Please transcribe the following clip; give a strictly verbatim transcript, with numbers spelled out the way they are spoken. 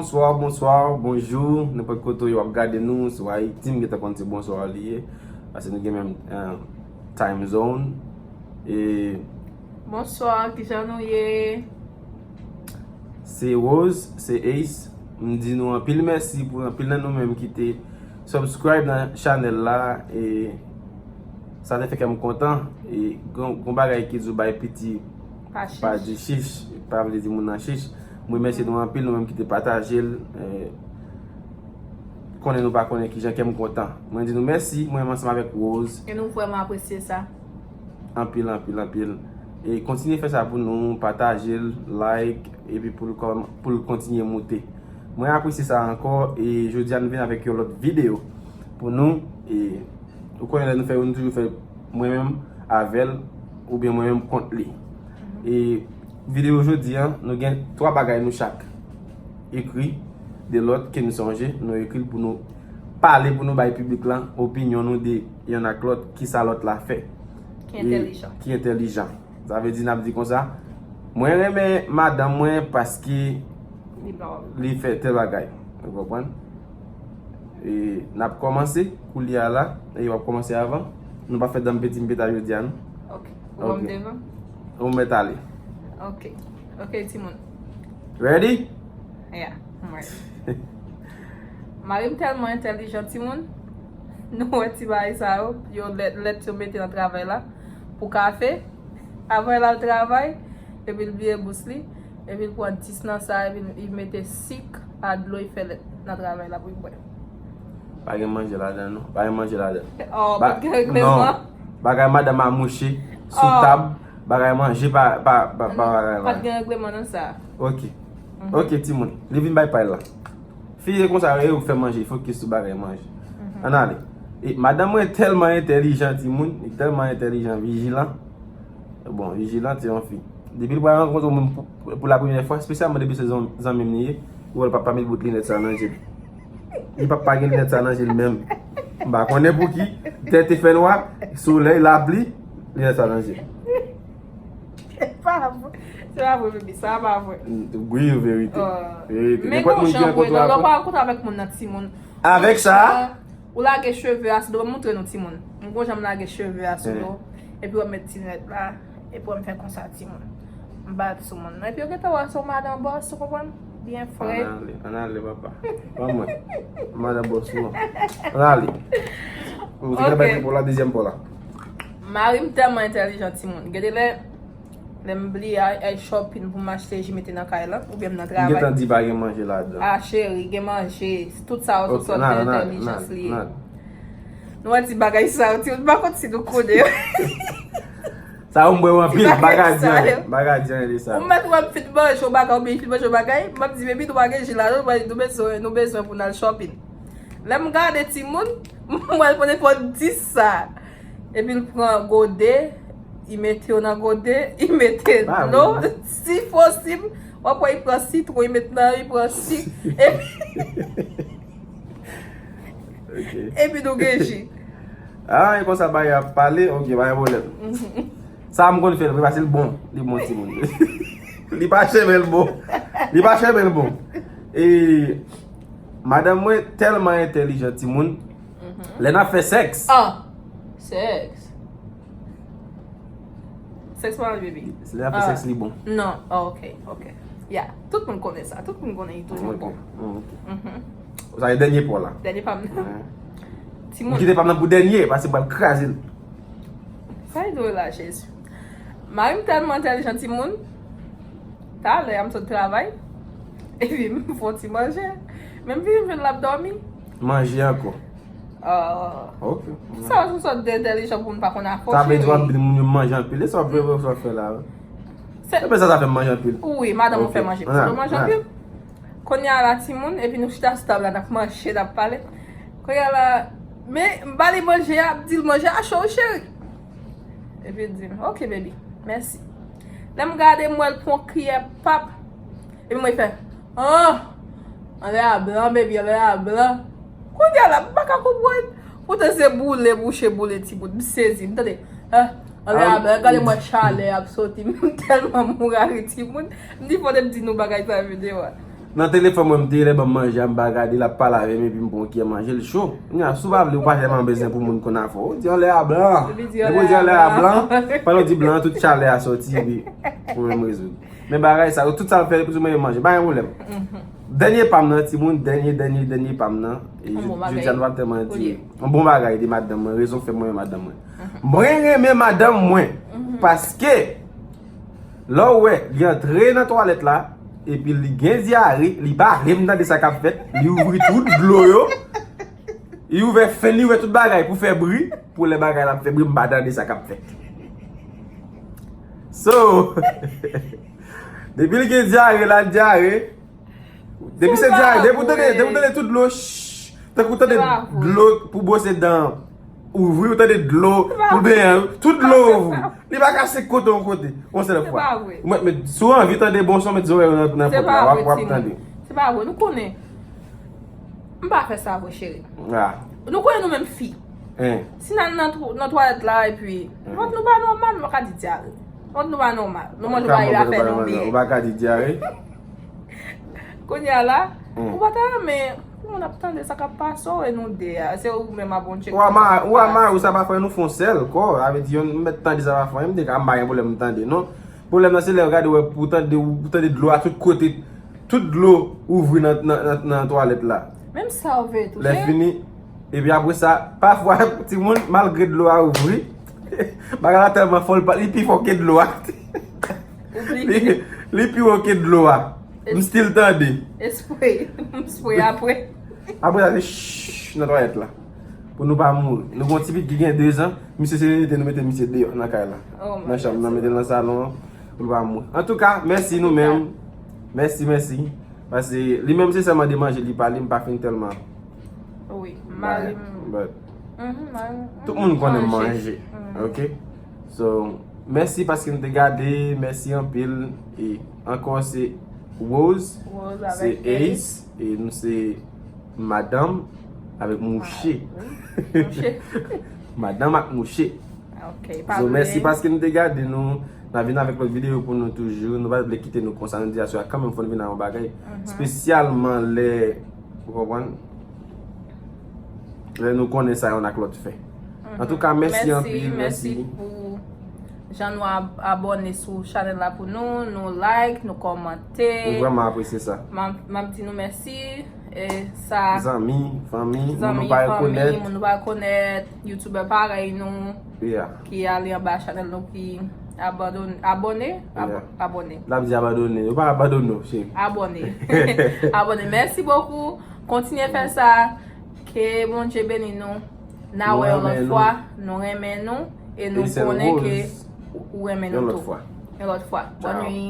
Bonswa, bonswa, bonjou. Nenpòt kote w ye w ap gade nou, si w Ayiti, m gentan konn se bonswa li ye. Paske nou gen menm, eh, time zone. E Bonswa, kijan nou ye? Se Rose, se Ace. M di nou anpil mèsi pou anpil nan nou menm ki te subscribe nan chanèl la. E sa te fè kè m kontan. E gon, gon bagay ki di w bay piti Pa pa chich. Di chich, pa vle di moun nan chich. M remèsye nou anpil, nou menm ki te pataje l. Eh, konnen nou pa konnen kijan kè m kontan. Mwen di nou mèsi, mwen menm ansanm avèk Rose. E nou vrèman apresye sa. Anpil, anpil, anpil. E kontinye fè sa pou nou, pataje l, like, epi pou l kòm, pou l kontinye moute. Mwen apresye sa ankò, e jodi a nou vin avèk yon lòt videyo pou nou. E ou konnen lè nou fè yo, nou toujou fè mwen menm avè l, oubyen mwen menm kont li. E videyo jodi a, nou gen twa bagay nou chak ekri de lòt ke nou sonje, nou ekri l pou nou pale, pou nou bay piblik lan opinyon nou de yonn ak lòt, kisa lòt la fè. Ki E entèlijan. Ki entèlijan. Sa vle di n ap di konsa, mwen renmen madanm mwen paske Li ba w. Li fè tèl bagay. Ou konprann? E n ap kòmanse koulye a la. E w ap kòmanse avan. Nou pa fè danm peti m peta jodi a, non? Ok. Ou ban m Ok. devan? Ou mèt ale. Ok. Ok, timoun. Ready? Yeah, I'm ready. Mari m tèlman entèlijan, timoun. Nou wè ti bagay sa yo, yo lèt, lèt yo mete nan travay la pou kafe. Avan l al travay, epi l bliye bous li, epi l pran dis nan sa, epi l mete sik a dlo, l fè lèt nan travay la pou l bwè. Pa gen manje ladan, non. Pa gen manje ladan. Oh, Ba- pa t gen règleman? Non. Bagay madanm a mouche sou Oh. tab, bagay manje pa, pa, pa, pa bagay Pat manje. Gen règleman nan sa. Ok. Mhm. Ok, timoun. Li vin bay pay la. Fi e konsa, e ou fè manje, fokis sou bagay manje. Mhm. Ann ale. E madanm mwen tèlman entèlijan, timoun. Li tèlman entèlijan, vijilan. Bon, vijilan, se yon fi. Depi l pral rankontre w menm pou, pou la premyè fwa, espesyalman depi se zan-, zanmi m li ye, ou wè l p ap pa met bout linèt sa nan je l. Li p ap pa gen linèt sa nan je l menm. M pa konnen pou ki. Tè te fè nwa, solèy, lapli, linèt sa nan je l. Se pa vre. Se pa vre, baby. Sa pa vre. Mm, wi, verite. Oh. Verite. Men Nenpòt gon moun ki jan vre, rankontre lè w avè pa rankontre avèk moun nan, timoun. Avèk sa? Ou lage cheve a sou do, ban m montre nou, timoun. M gon jan m lage cheve a sou do, epi w ap met ti linèt la, epi w ap fè konsa, timoun. M bat sou moun nan. Epi yo gentan wè se yon madan bòs, ou konprann? Byen fre. Ann ale, ann ale, papa. Ban mwen. Madan bòs, non. Ann ale. Ou te gentan bay premye pò la, dezyèm pò la. Mari m tèlman entèlijan, timoun. Gade lè, lè m bliye ay, ay shopping pou m achte ji mete nan kay la, oubyen m nan M travay. gentan di pa gen manje ladan. Ah, cheri, gen manje. Tout sa yo, tout Ok, sòt ann ale, ann ale, ann entèlijans ale, li ye. ann ale. Nou wè ti bagay sa yo, timoun, m pa konn si nou konnen yo. Sa yo m bwè yo anpil, bagay sa yo. Bagay di anyen de sa. Ou mèt wè m fin manje yon bagay, oubyen fin manje yon bagay, m ap di, baby, nou pa gen ji la, non, nou bezwen, nou bezwen pou n al shopping. Lè m gade timoun, m wè l pran nenpòt dis sa. Epi l pran gode, li mete yo nan gode, li mete dlo, si posib, w ap wè li pran sitwon, li met nan, li pran sik, epi Ok. Epi nou gen ji. Ah, e konsa bagay ap pale, ok, pa gen pwoblèm. Sa m konn fè l vre, paske l bon. Li bon, timoun. Li pa chè, men l bon. Li pa chè, men l bon. E madanm mwen tèlman entèlijan, timoun. Lè n ap fè sèks. Ah, sèks. Sèks pa mal, baby. Lè ap fè sèks, li bon. Non, oh, ok, ok. Ya, tout moun konnen sa. Tout moun konnen li toujou bon. Ok. Sa e dènye pa w la. Dènye pa m nan. Timoun. M kite pa m nan pou dènye, paske m pral kraze l. Sa e dwe la, Jezi. Mari m tèlman entèlijan, timoun. Talè a m sot travay. Epi m fè yon ti manje. Men m vin jwenn l ap dòmi. Manje ankò. Ah. Ok. Sa, se yon sòt de entèlijan pou moun pa konn afò, cheri. Sa vle di w ap di moun yo manje anpil. E sa w ap fè, sa w ap fè la? Se epi sa, sa fè m manje anpil. Wi, madanm ou fè manje. Ok. Fò w manje anpil. Kounye a la, timoun, epi nou chita sou tab la, n ap manje, n ap pale. Kounye a la, men, m ba li manje a, m di l manje a cho, wi, cheri. Epi l di m, ok, baby, mèsi. Lè m gade, m wè l pran kiyè pap. Epi mwen fè, ah! Anlè a blan, baby, anlè a blan. Kounye a la, m pa ka konprann. Poutan se boule, bouche boule, timoun. M sezi, m tande. Ah! Anlè a blan, gade mwen chalè ap soti. M tèlman mouri ri, timoun. M di fò m di nou bagay sa videyo a. Nan telefòn mwen, m te lè ban m manje a, m pa gade, l ap pale avè m, epi m pran kiyè manje, l cho. Kounye a, si w pa vle, ou pa jèman bezwen pou moun konn afè w. Ou di anlè a blan. Epi di anlè a blan. Pandan w di blan, tout chalè a soti, epi ou menm rezoud. Men bagay sa yo, tout sa l fè, pou mwen manje, pa gen pwoblèm. Dènye pa m nan, timoun, dènye, dènye, dènye pa m nan. E jodi a, nou pa tèlman di. Yon bon bagay de madanm mwen, rezon k fè mwen renmen madanm mwen. Mwen renmen madanm mwen, paske lè w wè, li antre nan twalèt la, epi li gen dyare, li pa vle m tande sa k ap fèt, li ouvri tout dlo yo, li ouvè fèn, li ouvè tout bagay pou fè bri, pou lè bagay la ap fè bri, m pa tande sa k ap fèt. So, depi li gen dyare, l ap dyare, depi se dyare, depi w tande, depi w tande tout dlo, shh, tankou w tande dlo pou bwose dan, ouvri, w tande dlo pou benyen, tout dlo ouvri. Li pa ka sek kote yon kote, yon sèl fwa. Mwen, men, si w anvi tande bon son, met zòrèy ou nan, nan pòt la, w ap, w ap tande. Se pa vre, nou konnen. M pa fè sa vre, cheri. Nou konnen nou menm fi. Si n al nan, nan twalèt la, epi vant nou pa nòmal, nou pa ka di dyare. Vant nou pa nòmal. Nou manje bagay afè nou byen. Ou pa ka di dyare. Kounye a la, ou pa ta renmen pou moun ap tande sa k ap pase w e nou de a. Se ou menm ap on tchek. Ou a mari, ou a mari, ou sa pa fè nou fon sèl kò. Sa vle di, yon mèt tande sa pa fè, m te ka, m pa gen pwoblèm m tande, non. Pwoblèm nan se lè w gade, w wè, pou tande, ou tande dlo a tout kote, tout dlo ouvri nan, nan, nan, nan twalèt la. Menm sa w veye touche. Lè fini, epi apre sa, pafwa, timoun, malgre dlo a ouvri, bagay la tèlman fò, li pa, li pi fò ke dlo a. Li, li pi wo ke dlo a. M still tande. Espre. M espre apre. Apre sa, se shh nan twalèt la. Pou nou pa mouri. Nou gon ti pitit ki gen de zan, misye se rete nou mete misye deyò nan kay la. Nan chanm nan, mete l nan salon an, pou l pa mouri. Antouka, mèsi nou menm. Mèsi, mèsi. Paske li menm se sèlman de manje li pale, m pa fin tèlman. Wi, mari m. But, tout moun konnen m manje. Ok? So, mèsi paske nou te gade, mèsi anpil. E ankò se Rose, se Ace, e nou se madanm avèk mouche. Madanm ak mouche. So, mèsi paske nou te gade nou. N a vin avèk lòt videyo pou nou toujou. Nou pa vle kite nou konsa. Nou di aswè a kanmenm fò n vin ak yon bagay espesyalman lè, ou konprann? Lè nou konnen sa yonn ak lòt fè. Antouka, mèsi anpil, mèsi. Mèsi pou jan nou ab-, abòne sou chanèl la pou nou, nou like, nou kòmante. Nou vrèman apresye sa. M ap, m ap di nou mèsi. E sa, zanmi, fanmi, moun nou pa rekonèt. Moun nou pa rekonèt, youtubè parèy nou, ki ale anba chanèl nou, ki abandone, abòne, abòne. L ap di abandone, yo pa abandone w, cheri. Abòne. Abòne. Mèsi bokou. Kontinye fè sa. Ke Bondye beni nou. N a wè yon lòt fwa. Nou renmen nou. E nou konnen ke ou renmen nou tou. Yon lòt fwa. Bòn nwi.